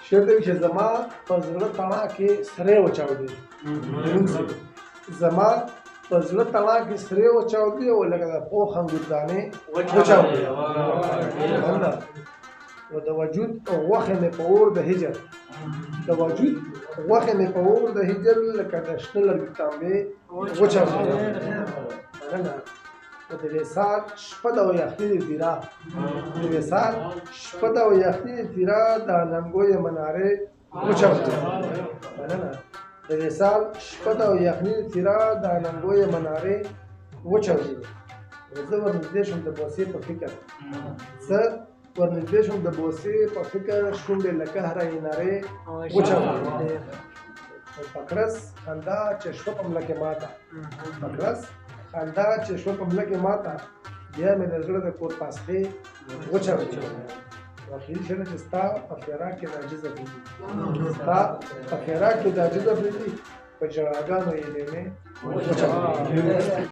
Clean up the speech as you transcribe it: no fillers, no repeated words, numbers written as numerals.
شعر دی چې زما په زړه تڼاکې سرې وچاودې، زما په زړه تڼاکې سرې وچاودې او لکه د پوخ انګور دانې وچاودې. مننه. نو د وجود غوښې مې په اور د هجر، د وجود غوښې مې په اور د هجر لکه د شنه لرګي تانبې وچاودې. مننه. نو د وصال شپه ده او یخني د تیرا، د وصال شپه ده او یخني د تیرا د اننګو یې منارې وچاودې. مننه. د وصال شپه ده او یخني د تیرا د اننګو یې منارې وچاودې. زه ورنږدې شوم د بوسې په فکر، زه ورنږدې شوم د بوسې په فکر، شونډې له قهره یې نرۍ وچاودې. پکړس خندا چې شوه په مله کې ماته، پکړس خندا چې شوه په مله کې ماته، بیا مې د زړه د کور پاسخې وچاودې. اخري شعر چې ستا په فراق کې د عاجز افریدي، ستا په فراق کې د عاجز افریدي په ژړاګانو یې لیمې وچاودې.